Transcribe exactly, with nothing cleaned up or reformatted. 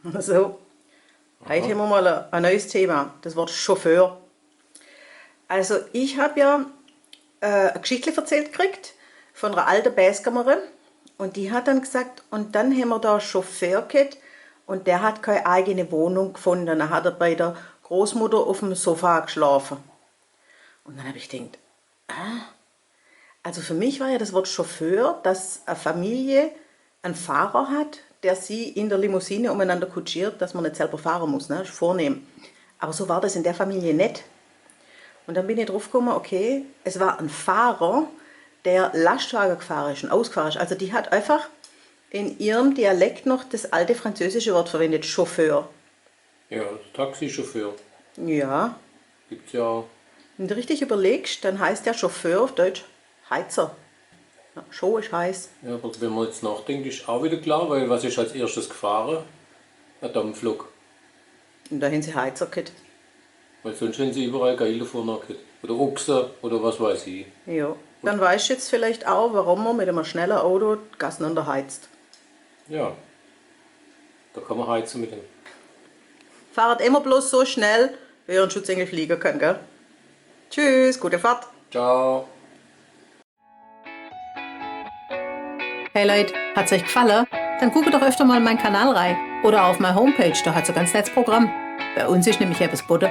So, heut hämmer mol e, e neies Thema, das Wort Chauffeur. Also, ich hab ja, äh, e Gschichl verzählt gekriegt vun ere alte Bäsgamerin. Un die hat dann gsacht, un dann hämmer do e Chauffeur ghabt un der hat kei eigene Wohnung gfunne. Dann hat er bei der Großmutter uff em Sofa gschlafe. Un dann hab ich gedenkt, äh, also für mich war ja das Wort Chauffeur, dass e Familie en Fahrer hat, der sie in der Limousine umeinander kutschiert, dass mer net selber fahre muss, ne? Is vornehm. Aber so war das in der Familie net. Un dann bin ich draufgekomme, okay, es war en Fahrer, der Laschtwage gfahre is un ausgfahre is. Also die hat einfach in ihrem Dialekt noch das alte französische Wort verwendet, Chauffeur. Ja, Taxichauffeur. Ja. Gibt's ja. Wenn du richtig überlegst, dann heißt der Chauffeur auf Deutsch Heizer. Ja, Chaux is heiß. Ja, aber wenn man jetzt nachdenkt, ist auch wieder klar, weil was ist als erstes gefahren? Ein Dampflok. Un do hän se Heizer ghabt. Weil sonst hätten sie überall Geiler vorne gehabt. Oder Ochse oder was weiß ich. Ja. Dann weißt du jetzt vielleicht auch, warum man mit einem schnellen Auto die Gassen runterheizt. Ja. Da kann man heizen mit dem. Fahrt immer bloß so schnell, wie ihr einen Schutzengel fliegen könnt, gell? Tschüss, gute Fahrt. Ciao. Hey Leute, hat's euch gefallen? Dann guckt doch öfter mal in meinen Kanal rein oder auf meine Homepage, da hat's ein ganz nettes Programm. Bei uns ist nämlich etwas geboten.